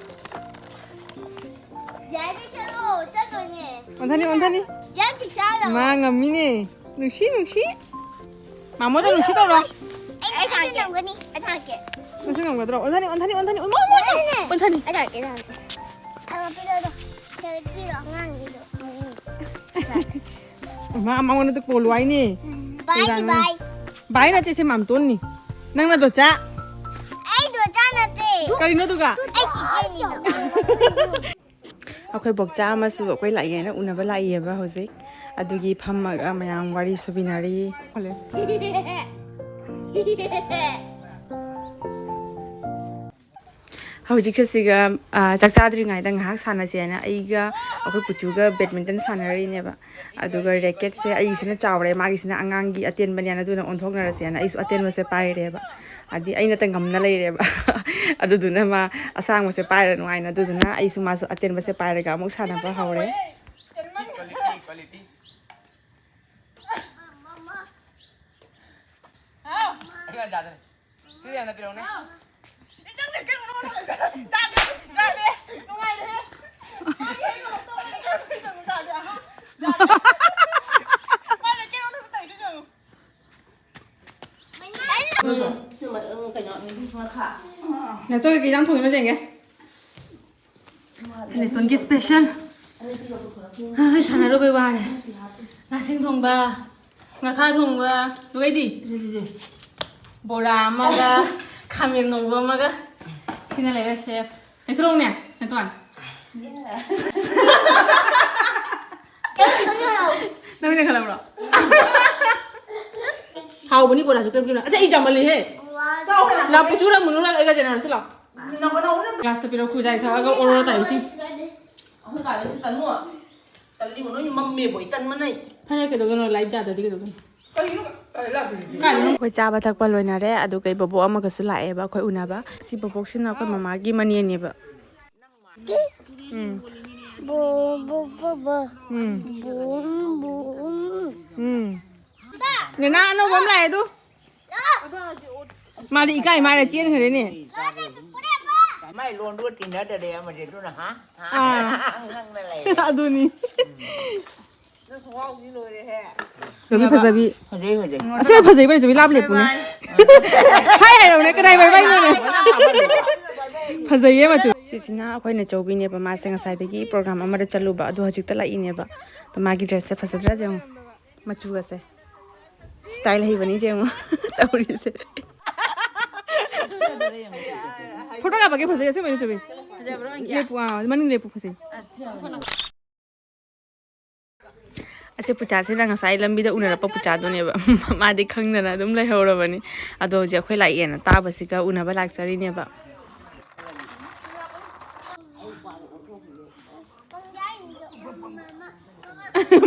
ꯌꯥꯏꯃ, ꯆꯠꯂꯣ, ꯆꯠꯂꯣꯅꯦ꯫ ꯑꯣꯟꯊꯅꯤ, ꯑꯣꯟꯊꯅꯤ꯫ ꯌꯥꯝ ꯆꯤꯛ ꯆꯥꯔꯣ꯫ ꯃꯥ ꯉꯝꯃꯤꯅꯦ꯫ ꯅꯨꯡꯁꯤ, ꯅꯨꯡꯁꯤ꯫ ꯃꯥꯃꯣꯗ ꯅꯨꯡꯁꯤ ꯇꯧꯔꯣ꯫ ꯑꯩ, ꯑꯩ ꯊꯥꯡꯒꯦ꯫ ꯉꯝꯒꯅꯤ꯫ ꯑꯩ ꯊꯥꯡꯒꯦ꯫ ꯅꯪꯁꯨ ꯉꯝꯒꯗ꯭ꯔꯣ? ꯑꯣꯟꯊꯅꯤ, ꯑꯣꯟꯊꯅꯤ, ꯑꯣꯟꯊꯅꯤ, ꯑꯣꯟꯊꯅꯤ, ꯑꯣꯟꯊꯅꯤ꯫ ꯑꯣꯟꯊꯅꯤ꯫ ꯑꯩ ꯊꯥꯡꯒꯦ, ꯑꯩ ꯊꯥꯡꯒꯦ꯫ ꯊꯥꯡꯒꯠꯄꯤꯔꯣ, ꯑꯗꯣ꯫ ꯊꯥꯡꯒꯠꯄꯤꯔꯣ, ꯑꯉꯥꯡꯒꯤꯗꯣ꯫ ꯎꯝ꯫ ꯃꯥ ꯃꯉꯣꯟꯗ ꯀꯣꯜꯂꯨ ꯍꯥꯏꯅꯤ꯫ ꯕꯥꯏ ꯀꯩꯗꯧꯔꯤꯅꯣ? ꯕꯥꯏ꯫ ꯕꯥꯏ ꯅꯠꯇꯦ, ꯁꯤ ꯃꯥꯝꯇꯣꯟꯅꯤ꯫ ꯅꯪ ꯅꯗꯣꯆꯥ? ꯑꯩ ꯗꯣꯆꯥ ꯅꯠꯇꯦ꯫ ꯀꯔꯤꯅꯣ ꯑꯗꯨꯒ? ꯑꯩ ꯆꯤꯆꯦꯅꯤꯅ꯫ ꯑꯩꯈꯣꯏ ꯕꯣꯛꯆꯥ ꯑꯃꯁꯨ ꯑꯩꯈꯣꯏ ꯂꯥꯛꯏ ꯍꯥꯏꯅ ꯎꯅꯕ ꯂꯥꯛꯏꯑꯕ ꯍꯧꯖꯤꯛ꯫ ꯑꯗꯨꯒꯤ ꯐꯝꯃꯒ ꯃꯌꯥꯝ ꯋꯥꯔꯤ ꯁꯨꯕꯤꯅꯔꯤ꯫ ꯍꯧꯖꯤꯛꯁꯦ ꯁꯤꯒ, ꯑ, ꯆꯥꯛ ꯆꯥꯗ꯭ꯔꯤꯉꯩꯗ ꯉꯥꯏꯍꯥꯛ ꯁꯥꯟꯅꯁꯦꯅ ꯑꯩꯒ ꯑꯩꯈꯣꯏ ꯄꯨꯆꯨꯒ badminton ꯁꯥꯟꯅꯔꯤꯅꯦꯕ꯫ ꯑꯗꯨꯒ racketꯁꯦ ꯑꯩꯒꯤꯁꯤꯅ ꯆꯥꯎꯔꯦ, ꯃꯥꯒꯤꯁꯤꯅ ꯑꯉꯥꯡꯒꯤ ꯑꯇꯦꯟꯕꯅꯦꯅ, ꯑꯗꯨꯅ ꯑꯣꯟꯊꯣꯛꯅꯔꯁꯦꯅ ꯑꯩꯁꯨ ꯑꯇꯦꯟꯕꯁꯦ ꯄꯥꯏꯔꯦꯕ꯫ ꯍꯥꯏꯗꯤ ꯑꯩꯅ ꯇꯪꯉꯝꯅ ꯂꯩꯔꯦꯕ꯫ ꯑꯗꯨꯗꯨꯅ ꯃꯥ ꯑꯁꯥꯡꯕꯁꯦ ꯄꯥꯏꯔꯅꯨ ꯍꯥꯏꯅ, ꯑꯗꯨꯗꯨꯅ ꯑꯩꯁꯨ ꯃꯥꯁꯨ ꯑꯇꯦꯟꯕꯁꯦ ꯄꯥꯏꯔꯒ ꯑꯃꯨꯛ ꯁꯥꯟꯅꯕ ꯍꯧꯔꯦ꯫ ꯅꯠꯇ꯭ꯔꯒ ꯀꯩ ꯏꯟꯖꯥꯡ ꯊꯣꯡꯉꯤꯅꯣ ꯌꯦꯡꯒꯦ꯫ ꯅꯦꯇꯣꯟꯒꯤ special꯫ ꯑꯩ ꯁꯥꯟꯅꯔꯨꯕꯩ ꯋꯥꯔꯦ꯫ ꯉꯥꯁꯤꯡ ꯊꯣꯡꯕ, ꯉꯥꯈꯥ ꯊꯣꯡꯕ, ꯑꯗꯨꯒꯩꯗꯤ? ꯕꯣꯔꯥ ꯑꯃꯒ, ꯈꯥꯃꯦꯟ ꯉꯧꯕ ꯑꯃꯒ꯫ ꯁꯤꯅ ꯂꯩꯔꯦ chef꯫ ꯂꯩꯊꯣꯔꯛꯎꯅꯦ, ꯅꯦꯇꯣꯟ꯫ ꯅꯪꯅ ꯈꯜꯂꯕ꯭ꯔꯣ? ꯍꯥꯎꯕꯅꯤ ꯕꯣꯔꯥꯁꯨ ꯀ꯭ꯔꯦꯝ ꯀ꯭ꯔꯦꯝ꯫ ꯑꯁ, ꯑꯩ ꯆꯥꯃꯜꯂꯤꯍꯦ꯫ ꯂꯥ, ꯄꯨꯆꯨꯔ ꯃꯨꯅꯨ ꯂꯥꯛꯑꯒ ꯆꯦꯟꯅꯔꯁꯤ ꯂꯥꯎ꯫ Glassꯇ ꯄꯤꯔꯛꯑꯣ, ꯈꯨꯖꯥꯏ ꯊꯛꯑꯒ ꯑꯣꯔꯣ ꯇꯥꯏꯁꯤ꯫ ꯑꯩꯈꯣꯏ ꯀꯥꯗ ꯁꯤ ꯇꯟꯃꯣ꯫ ꯇꯜꯂꯤꯃꯣ, ꯅꯣꯏ ꯃꯝꯃꯦꯕꯣ, ꯑꯩ ꯇꯟꯕꯅ ꯑꯩ꯫ ꯐꯅꯦꯛ ꯀꯩꯗꯧꯗꯣꯏꯅꯣ? Light ꯌꯥꯗ꯭ꯔꯗꯤ ꯀꯩꯗꯧꯗꯣꯏꯅꯣ? ꯀꯩꯅꯣ? ꯀꯥꯏꯗꯅꯣ? ꯑꯩꯈꯣꯏ ꯆꯥꯕ ꯊꯛꯄ ꯂꯣꯏꯅꯔꯦ, ꯑꯗꯨꯒ ꯑꯩ ꯕꯣꯕꯣꯛ ꯑꯃꯒꯁꯨ ꯂꯥꯛꯑꯦꯕ ꯑꯩꯈꯣꯏ ꯎꯅꯕ꯫ ꯁꯤ ꯕꯣꯕꯣꯛꯁꯤꯅ ꯑꯩꯈꯣꯏ ꯃꯃꯥꯒꯤ ꯃꯅꯦꯅꯦꯕ꯫ ꯎꯝ꯫ ꯕꯣ, ꯕꯣ, ꯕꯣ, ꯕꯣ꯫ ꯎꯝ꯫ Boom, boom. ꯎꯝ꯫ ꯅꯦꯅꯥ ꯑꯅꯧꯕ ꯑꯃ ꯂꯥꯛꯑꯦ ꯑꯗꯨ꯫ ꯃꯥꯗꯤ ꯏꯀꯥꯏ ꯃꯥꯅ ꯆꯦꯟꯈ꯭ꯔꯦꯅꯦ꯫ ꯃꯥꯏ ꯂꯣꯟꯗꯨꯒ ꯇꯤꯟꯅꯗꯔꯦ ꯑꯃꯁꯦ ꯑꯗꯨꯅ, ꯍꯥ? ꯍꯥ? ꯑꯥ꯫ ꯉꯪꯅ ꯂꯩꯔꯦ꯫ ꯑꯗꯨꯅꯤ꯫ ꯎꯝ꯫ ꯅꯪ ꯈꯣꯡꯒ꯭ꯔꯥꯎꯁꯤ ꯂꯣꯏꯔꯦꯍꯦ꯫ ꯐꯖꯕꯤ꯫ ꯐꯖꯩ, ꯐꯖꯩ꯫ ꯑꯁꯦꯡꯕ ꯐꯖꯩꯕ ꯂꯩꯁꯨ ꯂꯥꯞ ꯂꯦꯞꯄꯨꯅꯦ꯫ ꯍꯥꯏ ꯍꯥꯏꯔꯕꯅꯦ, ꯀꯗꯥꯏ ꯋꯥꯏ ꯋꯥꯏꯅꯣꯅꯦ? ꯐꯖꯩꯌꯦ ꯃꯆꯨ꯫ ꯁꯤꯁꯤꯅ ꯑꯩꯈꯣꯏ ꯅꯆꯧꯕꯤꯅꯦꯕ, ꯃꯥꯁꯦ ꯉꯁꯥꯏꯗꯒꯤ program ꯑꯃꯗ ꯆꯠꯂꯨꯕ, ꯑꯗꯣ ꯍꯧꯖꯤꯛꯇ ꯂꯥꯛꯏꯅꯦꯕ꯫ ꯑꯗꯣ ꯃꯥꯒꯤ dressꯁꯦ ꯐꯖꯗ꯭ꯔꯥ ꯌꯦꯡꯉꯨ꯫ ꯃꯆꯨꯒꯁꯦ꯫ ꯁ꯭ꯇꯥꯏꯜ ꯍꯩꯕꯅꯤ ꯏꯆꯦ ꯑꯃ ꯇꯧꯔꯤꯁꯦ꯫ ꯐꯣꯇꯣ ꯀꯥꯞꯄꯒꯦ, ꯐꯖꯩ, ꯑꯁꯦꯡꯕꯩ ꯆꯨꯝꯃꯤ꯫ ꯐꯖꯕ꯭ꯔꯣ, ꯃꯤꯡꯀꯤ? ꯂꯦꯞꯄꯨ, ꯑꯥ, ꯃꯅꯤꯡ ꯂꯦꯞꯄꯨ, ꯐꯖꯩ꯫ ꯑꯁꯦ ꯄꯨꯆꯥꯁꯤꯅ ꯉꯁꯥꯏ ꯂꯝꯕꯤꯗ ꯎꯅꯔꯛꯄ ꯄꯨꯆꯥꯗꯨꯅꯦꯕ꯫ ꯃꯥꯗꯤ ꯈꯪꯗꯅ ꯑꯗꯨꯝ ꯂꯩꯍꯧꯔꯕꯅꯤ꯫ ꯑꯗꯣ ꯍꯧꯖꯤꯛ ꯑꯩꯈꯣꯏ ꯂꯥꯛꯑꯦꯅ ꯇꯥꯕꯁꯤꯒ ꯎꯅꯕ ꯂꯥꯛꯆꯔꯤꯅꯦꯕ꯫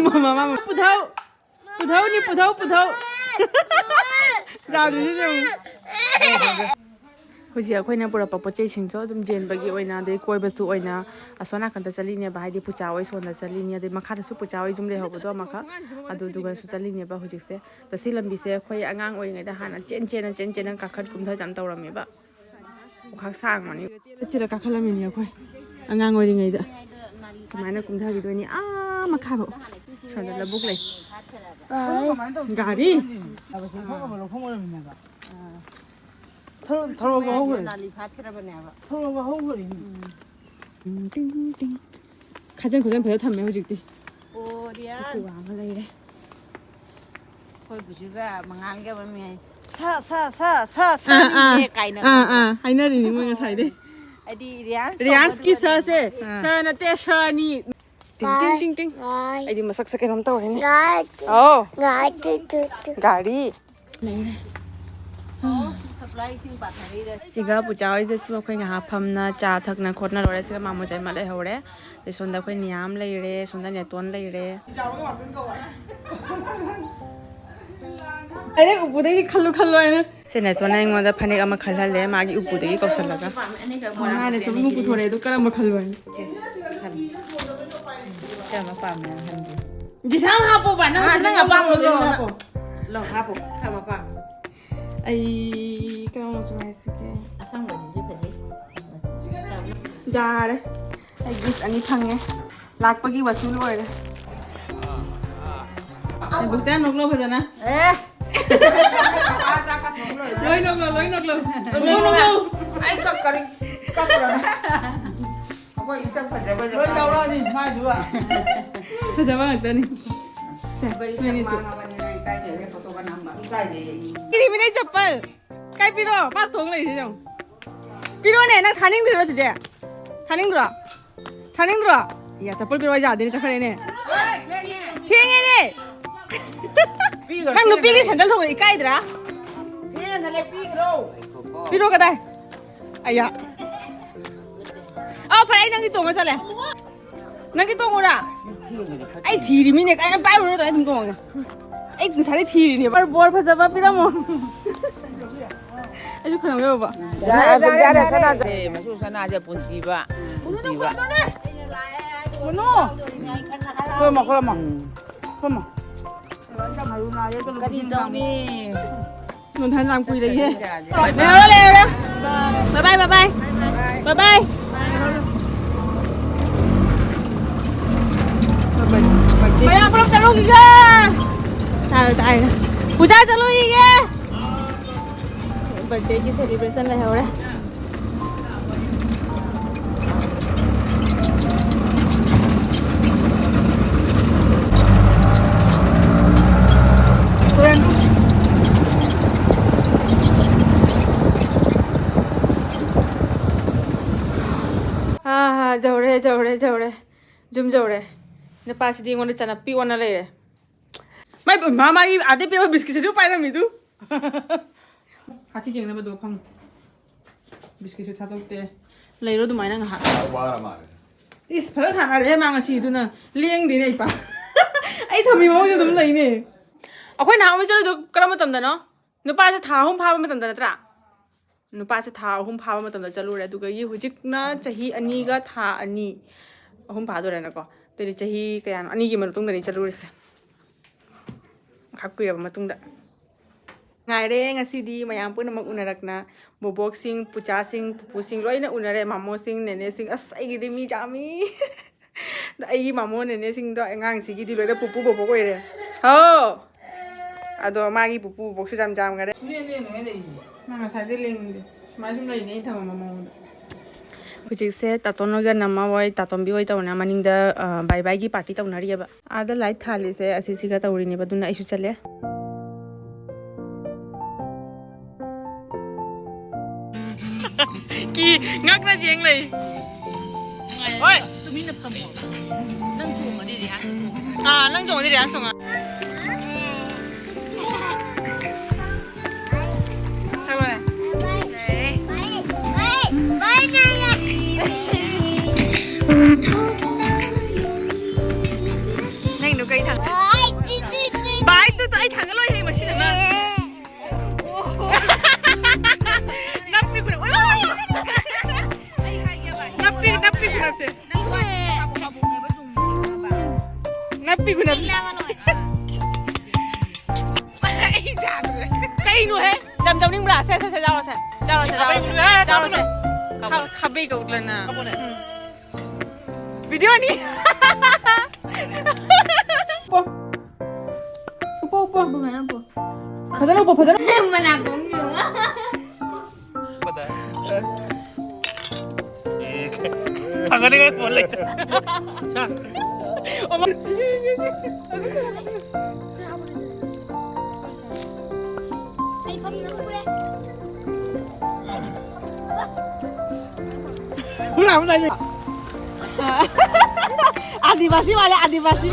ꯃꯃꯥ, ꯃꯃꯥ, ꯄꯨꯊꯧ꯫ ꯄꯨꯊꯧꯅꯤ, ꯄꯨꯊꯧ, ꯄꯨꯊꯧ꯫ ꯆꯥꯎꯗ꯭ꯔꯤꯁꯤ ꯌꯦꯡꯉꯨ꯫ ꯍꯧꯖꯤꯛ ꯑꯩꯈꯣꯏꯅ ꯄꯨꯔꯛꯄ ꯄꯣꯠ ꯆꯩꯁꯤꯡꯁꯨ ꯑꯗꯨꯝ ꯌꯦꯟꯕꯒꯤ ꯑꯣꯏꯅ, ꯑꯗꯩ ꯀꯣꯏꯕꯁꯨ ꯑꯣꯏꯅ, ꯑꯁꯣꯝ ꯅꯥꯀꯟꯗ ꯆꯠꯂꯤꯅꯦꯕ, ꯍꯥꯏꯗꯤ ꯄꯨꯆꯥ ꯍꯣꯏ ꯁꯣꯝꯗ ꯆꯠꯂꯤꯅꯤ, ꯑꯗꯩ ꯃꯈꯥꯗꯁꯨ ꯄꯨꯆꯥ ꯍꯣꯏ ꯌꯨꯝ ꯂꯩꯍꯧꯕꯗꯣ ꯑꯃꯈꯛ, ꯑꯗꯨꯗꯨꯒꯁꯨ ꯆꯠꯂꯤꯅꯦꯕ ꯍꯧꯖꯤꯛꯁꯦ꯫ ꯑꯗꯣ ꯁꯤ ꯂꯝꯕꯤꯁꯦ ꯑꯩꯈꯣꯏ ꯑꯉꯥꯡ ꯑꯣꯏꯔꯤꯉꯩꯗ ꯍꯥꯟꯅ ꯆꯦꯟ ꯆꯦꯟꯅ, ꯆꯦꯟ ꯆꯦꯟꯅ ꯀꯥꯈꯠ ꯀꯨꯝꯊ ꯌꯥꯝ ꯇꯧꯔꯝꯃꯦꯕ꯫ ꯈꯨꯈꯥꯛ ꯁꯥꯡꯕꯅꯤ꯫ ꯆꯤꯔ ꯀꯥꯈꯠꯂꯝꯃꯤꯅꯤ ꯑꯩꯈꯣꯏ ꯑꯉꯥꯡ ꯑꯣꯏꯔꯤꯉꯩꯗ꯫ ꯁꯨꯃꯥꯏꯅ ꯀꯨꯝꯊꯈꯤꯗꯣꯏꯅꯤ ꯑꯥ ꯃꯈꯥꯐꯥꯎ꯫ ꯁꯣꯝꯗ ꯂꯧꯕꯨꯛ ꯂꯩ꯫ ꯒꯥꯔꯤ꯫ ꯊꯧꯔꯒ ꯍꯧꯈ꯭ꯔꯦ꯫ ꯅꯥꯂꯤ ꯐꯥꯠꯈ꯭ꯔꯕꯅꯦꯕ꯫ ꯊꯧꯔꯒ ꯍꯧꯈ꯭ꯔꯦ꯫ ꯇꯤꯡ, ꯇꯤꯡ, ꯇꯤꯡ꯫ ꯈꯥꯖꯤꯟ ꯈꯣꯠꯆꯤꯟ ꯐꯖꯅ ꯊꯝꯃꯦ ꯍꯧꯖꯤꯛꯇꯤ꯫ ꯑꯣ, ꯔꯤꯌꯥꯟꯁ꯫ ꯎꯄꯨ ꯑꯃ ꯂꯩꯔꯦ꯫ ꯑꯩꯈꯣꯏ ꯕꯨꯖꯨꯒ ꯃꯉꯥꯡꯒ ꯑꯃ ꯌꯥꯏ꯫ ꯁꯥ, ꯁꯥ, ꯁꯥ, ꯁꯥ, ꯑꯥ, ꯁꯥꯅꯤꯅꯦ ꯑꯥ, ꯀꯥꯏꯅ ꯑꯥ, ꯑꯥ, ꯍꯥꯏꯅꯔꯤꯅꯤ ꯃꯣꯏ ꯉꯁꯥꯏꯗꯩ꯫ ꯍꯥꯏꯗꯤ ꯔꯤꯌꯥꯟꯁ ꯔꯤꯌꯥꯟꯁꯀꯤ ꯀꯧꯕꯗꯨꯗ ꯁꯥꯁꯦ꯫ ꯑꯥ꯫ ꯁꯥ ꯅꯠꯇꯦ, ꯁꯥꯅꯤ꯫ ꯇꯤꯡ, ꯇꯤꯡ, ꯇꯤꯡ, ꯇꯤꯡ꯫ ꯒꯥꯏ꯫ ꯑꯩꯗꯤ ꯃꯁꯛꯁꯦ ꯀꯩꯅꯣꯝ ꯇꯧꯔꯦꯅꯦ꯫ ꯒꯥꯏ꯫ ꯑꯣ꯫ ꯒꯥꯏ, ꯇꯨ, ꯇꯨ, ꯇꯨ꯫ ꯒꯥꯔꯤ꯫ ꯂꯩꯔꯦ꯫ ꯑꯣ, ꯁꯄ꯭ꯂꯥꯏ ꯏꯁꯤꯡ ꯄꯥꯊꯔꯛꯏꯔ? ꯁꯤꯒ ꯄꯨꯆꯥ ꯍꯣꯏꯗꯁꯨ ꯑꯩꯈꯣꯏ ꯉꯥꯏꯍꯥꯛ ꯐꯝꯅ ꯆꯥ ꯊꯛꯅ ꯈꯣꯠꯅ ꯂꯣꯏꯔꯦ꯫ ꯁꯤꯒ ꯃꯥꯃꯣ ꯆꯥꯏꯃ ꯂꯩꯍꯧꯔꯦ꯫ ꯑꯗꯩ ꯁꯣꯝꯗ ꯑꯩꯈꯣꯏ ꯅꯤꯌꯥꯝ ꯂꯩꯔꯦ, ꯁꯣꯝꯗ ꯅꯦꯇꯣꯟ ꯂꯩꯔꯦ꯫ ꯑꯩꯅ ꯎꯄꯨꯗꯒꯤ ꯈꯜꯂꯨ ꯈꯜꯂꯨ ꯍꯥꯏꯅ꯫ ꯁꯦ ꯅꯦꯇꯣꯟꯅ ꯑꯩꯉꯣꯟꯗ ꯐꯅꯦꯛ ꯑꯃ ꯈꯜꯍꯜꯂꯦ, ꯃꯥꯒꯤ ꯎꯄꯨꯗꯒꯤ ꯀꯧꯁꯜꯂꯒ꯫ ꯃꯥꯅ ꯅꯦꯇꯣꯟ ꯑꯃ ꯄꯨꯊꯣꯔꯛꯑꯦ, ꯑꯗꯨ ꯀꯔꯝꯕ ꯈꯜꯂꯨ ꯍꯥꯏꯅꯣ? ꯆꯦ, ꯈꯜꯂꯨ꯫ ꯀꯔꯝꯕ ꯄꯥꯝꯃꯦ ꯍꯥꯏꯅ ꯈꯟꯒꯦ? ꯖꯤꯁꯥ ꯑꯃ ꯍꯥꯞꯄꯣꯕ, ꯅꯪ ꯑꯥ, ꯅꯪ ꯅꯪ ꯑꯄꯥꯝꯕꯗꯣ ꯑꯄꯥꯝꯕꯗꯣ ꯂꯧꯔꯣ꯫ ꯂꯧ꯫ ꯂꯧ, ꯍꯥꯞꯄꯣ꯫ ꯀꯔꯝꯕ ꯄꯥꯝꯃꯤ? ꯑꯩ ꯀꯔꯝꯕ ꯃꯆꯨ ꯍꯥꯏꯁꯤꯒꯦ? ꯑꯁꯪꯕꯁꯤꯁꯨ ꯐꯖꯩ꯫ ꯌꯥꯔꯦ꯫ ꯑꯩ ꯒꯤꯐ ꯑꯅꯤ ꯐꯪꯉꯦ꯫ ꯂꯥꯛꯄꯒꯤ ꯋꯥꯁꯨ ꯂꯣꯏꯔꯦ꯫ ꯕꯨꯛꯆꯥ ꯅꯣꯛꯂꯣ ꯐꯖꯅ꯫ ꯑꯦ! ꯂꯣꯏ ꯅꯣꯛꯂꯣ, ꯂꯣꯏ ꯅꯣꯛꯂꯣ꯫ ꯅꯣꯛꯂꯣ, ꯅꯣꯛꯂꯣ꯫ ꯑꯩ ꯀꯞ-, ꯀꯔꯤ ꯀꯞꯄ꯭ꯔꯣ? ꯑꯩꯈꯣꯏ ꯏꯁꯛ ꯐꯖꯕꯗ ꯂꯣꯏ ꯂꯧꯔꯛꯑꯅꯤ ꯃꯥꯏꯗꯨꯒ꯫ ꯐꯖꯕ ꯉꯥꯛꯇꯅꯤ꯫ ꯒꯥꯔꯤ ꯁꯛ ꯃꯥꯡꯉꯕꯅꯤꯅ ꯏꯀꯥꯏꯖꯔꯦ ꯐꯣꯇꯣꯒ ꯅꯝꯕ꯫ ꯏꯀꯥꯏꯖꯩꯌꯦ꯫ ꯀꯤꯔꯤꯃꯤꯅꯩ ꯆꯄꯜ꯫ ꯀꯥꯏ ꯄꯤꯔꯣ? ꯄꯥꯛ ꯊꯣꯡ ꯂꯩꯔꯤꯁꯦ ꯌꯦꯡꯉꯣ꯫ ꯄꯤꯔꯣꯅꯦ, ꯅꯪ ꯊꯥꯅꯤꯡꯗ꯭ꯔꯣ ꯆꯤꯆꯦ? ꯊꯥꯅꯤꯡꯗ꯭ꯔꯣ? ꯊꯥꯅꯤꯡꯗ꯭ꯔꯣ? ꯏꯌꯥ, ꯆꯄꯜ ꯄꯤꯔꯣ ꯌꯥꯗꯦꯅꯦ, ꯆꯠꯈ꯭ꯔꯦꯅꯦ꯫ ꯊꯦꯡꯉꯦꯅꯦ꯫ ꯄꯤꯈ꯭ꯔꯣ, ꯅꯪ ꯅꯨꯄꯤꯒꯤ ꯊꯦꯡꯉꯦ꯫ ꯁꯦꯟꯗꯜ ꯊꯣꯡꯕꯗ ꯏꯀꯥꯏꯗ꯭ꯔꯥ? ꯊꯦꯡꯉꯦ, ꯄꯤꯈ꯭ꯔꯣ꯫ ꯄꯤꯔꯣ ꯀꯗꯥꯏ? ꯑꯌꯥ꯫ ꯑꯥ, ꯐꯔꯦ, ꯑꯩ ꯅꯪꯒꯤ ꯇꯣꯡꯉ ꯆꯠꯂꯦ꯫ ꯅꯪꯒꯤ ꯇꯣꯡꯉꯨꯔꯥ? ꯑꯩ ꯊꯤꯔꯤꯃꯤꯅꯦ ꯀꯥꯏꯅ ꯄꯥꯏꯔꯨꯔꯣ ꯇꯧꯔꯦ ꯑꯗꯨꯝ ꯇꯣꯡꯉꯦ꯫ ꯑꯩ ꯉꯁꯥꯏꯗꯩ ꯊꯤꯔꯤꯅꯦ꯫ ꯕꯣꯔ, ꯕꯣꯔ ꯐꯖꯕ ꯄꯤꯔꯝꯃꯣ꯫ ꯑꯩꯁꯨ ꯈꯟꯅꯧ ꯌꯧꯕ꯫ ꯌꯥꯔꯦ, ꯌꯥꯔꯦ, ꯌꯥꯔꯦ, ꯌꯥꯔꯦ꯫ ꯑꯦ, ꯃꯆꯨ ꯁꯅꯥꯁꯦ ꯄꯨꯟꯁꯤꯕ꯫ ꯄꯨꯟꯁꯤꯕ꯫ ꯀꯩꯅꯣ? ꯈꯨꯔꯨꯝꯃꯣ, ꯈꯨꯔꯨꯝꯃꯣ꯫ ꯎꯝ꯫ ꯈꯨꯔꯨꯝꯃꯣ꯫ ꯀꯔꯤ ꯇꯧꯅꯤ? ꯅꯨꯡꯊꯪ ꯌꯥꯝ ꯀꯨꯏꯔꯦꯍꯦ꯫ ꯂꯩꯍꯧꯔꯣ, ꯂꯩꯍꯧꯔꯣ꯫ Bye bye, bye bye꯫ Bye bye꯫ ꯃꯌꯥꯝ ꯄꯨꯂꯞ ꯆꯠꯂꯨꯈꯤꯒꯦ꯫ ꯇꯥꯔꯦ, ꯇꯥꯔꯦ꯫ ꯄꯨꯖꯥ ꯆꯠꯂꯨꯈꯤꯒꯦ꯫ Birthday ꯒꯤ celebration ꯂꯩꯍꯧꯔꯦ꯫ ꯍꯣꯔꯦꯟ꯫ ꯑꯥ, ꯌꯧꯔꯦ, ꯌꯧꯔꯦ, ꯌꯧꯔꯦ꯫ ꯌꯨꯝ ꯌꯧꯔꯦ꯫ ꯅꯨꯄꯥꯁꯤꯗꯤ ꯑꯩꯉꯣꯟꯗ ꯆꯅꯞꯄꯤ ꯑꯣꯟꯅ ꯂꯩꯔꯦ꯫ ꯃꯥꯏ, ꯃꯥ, ꯃꯥꯒꯤ ꯑꯥꯗꯩ ꯄꯤꯔꯛꯄ ꯕꯤꯁꯀꯤꯠꯁꯤꯁꯨ ꯄꯥꯏꯔꯝꯃꯤꯗꯨ꯫ ꯍꯥꯊꯤ ꯌꯦꯡꯅꯕꯗꯨꯒ ꯐꯝꯃꯨ꯫ ꯕꯤꯁꯀꯤꯠꯁꯨ ꯊꯥꯗꯣꯛꯇꯦ꯫ ꯂꯩꯔꯣ ꯑꯗꯨꯃꯥꯏꯅ ꯉꯥꯏꯍꯥꯛ꯫ ꯋꯥꯔ ꯃꯥꯜꯂꯦ꯫ ꯏꯁ, ꯐꯖꯅ ꯁꯥꯟꯅꯔꯦꯍꯦ ꯃꯥ ꯉꯁꯤ, ꯑꯗꯨꯅ ꯂꯦꯡꯗꯦꯅꯦ ꯏꯄꯥ꯫ ꯑꯩ ꯊꯝꯃꯤ ꯃꯑꯣꯡꯁꯦ ꯑꯗꯨꯝ ꯂꯩꯅꯦ꯫ ꯑꯩꯈꯣꯏ ꯅꯍꯥꯟꯃꯨꯛ ꯆꯠꯂꯨꯏꯗꯣ ꯀꯔꯝꯕ ꯃꯇꯝꯗꯅꯣ? ꯅꯨꯄꯥꯁꯦ ꯊꯥ ꯑꯍꯨꯝ ꯐꯥꯕ ꯃꯇꯝꯗ ꯅꯠꯇ꯭ꯔꯥ? ꯅꯨꯄꯥꯁꯦ ꯊꯥ ꯑꯍꯨꯝ ꯐꯥꯕ ꯃꯇꯝꯗ ꯆꯠꯂꯨꯔꯦ, ꯑꯗꯨꯒ ꯍꯧꯖꯤꯛꯅ ꯆꯍꯤ ꯑꯅꯤꯒ ꯊꯥ ꯑꯅꯤ, ꯑꯍꯨꯝ ꯐꯥꯗꯣꯔꯦꯅꯀꯣ꯫ ꯑꯗꯨꯗꯤ ꯆꯍꯤ ꯀꯌꯥꯅꯣ? ꯑꯅꯤꯒꯤ ꯃꯇꯨꯡꯗꯅꯤ ꯆꯠꯂꯨꯔꯤꯁꯦ꯫ ꯈꯔ ꯀꯨꯏꯔꯕ ꯃꯇꯨꯡꯗ꯫ ꯉꯥꯏꯔꯦ ꯉꯁꯤꯗꯤ ꯃꯌꯥꯝ ꯄꯨꯝꯅꯃꯛ ꯎꯅꯔꯛꯅ, ꯕꯣꯕꯣꯛꯁꯤꯡ, ꯄꯨꯆꯥꯁꯤꯡ, ꯄꯨꯄꯨꯁꯤꯡ ꯂꯣꯏꯅ ꯎꯅꯔꯦ, ꯃꯥꯃꯣꯁꯤꯡ, ꯅꯦꯅꯦꯁꯤꯡ꯫ ꯑꯁ, ꯑꯩꯒꯤꯗꯤ ꯃꯤ ꯌꯥꯝꯃꯤ꯫ ꯑꯗꯣ ꯑꯩꯒꯤ ꯃꯥꯃꯣ ꯅꯦꯅꯦꯁꯤꯡꯗꯣ ꯑꯉꯥꯡꯁꯤꯒꯤꯗꯤ ꯂꯣꯏꯅ ꯄꯨꯄꯨ ꯕꯣꯕꯣꯛ ꯑꯣꯏꯔꯦ꯫ ꯍꯥꯎ! ꯑꯗꯣ ꯃꯥꯒꯤ ꯄꯨꯄꯨ ꯕꯣꯕꯣꯛꯁꯨ ꯌꯥꯝ ꯌꯥꯝꯈꯔꯦ꯫ ꯁꯨꯡꯂꯦꯟ ꯂꯦꯟꯗꯉꯩ ꯂꯩꯔꯤꯅꯦ꯫ ꯃꯥ ꯉꯁꯥꯏꯗꯩ ꯂꯦꯡꯗꯦ꯫ ꯁꯨꯃꯥꯏ ꯁꯨꯝ ꯂꯩꯅꯦ ꯑꯩꯅ ꯊꯝꯃꯝꯕ ꯃꯑꯣꯡꯗ꯫ ꯍꯧꯖꯤꯛꯁꯦ ꯇꯥꯇꯣꯟ ꯍꯣꯏꯒ ꯅꯝꯃ ꯍꯣꯏ, ꯇꯥꯇꯣꯝꯕꯤ ꯍꯣꯏ ꯇꯧꯅ ꯃꯅꯤꯡꯗ, ꯑ, ꯕꯥꯏ ꯕꯥꯏꯒꯤ ꯄꯥꯔꯇꯤ ꯇꯧꯅꯔꯤꯑꯕ꯫ ꯑꯥꯗ ꯂꯥꯏꯠ ꯊꯥꯜꯂꯤꯁꯦ ꯑꯁꯤꯁꯤꯒ ꯇꯧꯔꯤꯅꯦꯕ, ꯑꯗꯨꯅ ꯑꯩꯁꯨ ꯆꯠꯂꯦ꯫ ꯀꯤ ꯉꯛꯅ ꯌꯦꯡ ꯂꯩ꯫ ꯍꯣꯏ꯫ ꯇꯨꯃꯤꯟꯅ ꯐꯝꯃꯣ꯫ ꯅꯪ ꯆꯣꯡꯉꯗꯤ ꯔꯤꯍꯥꯟꯁꯨ ꯆꯣꯡꯉꯣ꯫ ꯑꯥ, ꯅꯪ ꯆꯣꯡꯉꯗꯤ ꯔꯤꯍꯥꯟꯁꯨ ꯆꯣꯡꯉꯣ꯫ ꯁꯒꯣꯜ꯫ ꯅꯪꯒꯤꯗꯣ ꯀꯩ ꯊꯥꯡ-, ꯚꯥꯏ, ꯇꯨ, ꯇꯨ, ꯑꯩ ꯊꯥꯡꯒꯠꯂꯣꯏꯍꯦ, ꯃꯁꯤꯅ ꯅꯪ꯫ ꯅꯞꯄꯤ ꯈꯨꯅꯞ-, ꯑꯣꯏ, ꯑꯣꯏ, ꯑꯣꯏ꯫ ꯅꯞꯄꯤ, ꯅꯞꯄꯤ ꯈꯨꯅꯞꯁꯦ꯫ ꯅꯞꯄꯤ ꯈꯨꯅꯞꯁꯦ꯫ ꯀꯩꯅꯣꯍꯦ? ꯆꯝ ꯆꯝꯅꯤꯡꯕ꯭ꯔꯥ? ꯁꯦ, ꯁꯦ, ꯁꯦ, ꯆꯥꯔꯣ, ꯁꯦ꯫ ꯆꯥꯔꯣ, ꯁꯦ, ꯆꯥꯔꯣ, ꯁꯦ꯫ ꯆꯥꯔꯣ, ꯁꯦ꯫ ꯈꯥ-, ꯈꯥꯕꯩ ꯀꯧꯗꯅ꯫ ꯎꯝ꯫ ꯚꯤꯗꯤꯑꯣꯅꯤ꯫ ꯎꯞꯄꯣ꯫ ꯎꯞꯄꯣ, ꯎꯞꯄꯣ꯫ ꯎꯞꯄꯣ, ꯐꯖꯅ ꯎꯞꯄꯣ꯫ ꯐꯖꯅ ꯎꯞꯄꯣ, ꯐꯖꯅ꯫ ꯃꯅꯥꯀꯣꯡ ꯌꯦꯡꯉꯣ꯫ ꯐꯖꯅꯤꯡꯉꯥꯏ ꯄꯣꯠ ꯂꯩꯇꯦ꯫ ꯑꯩ ꯐꯝꯅ ꯎꯔꯦ꯫ पूरा हम नहीं। आदिवासी वाले आदिवासी।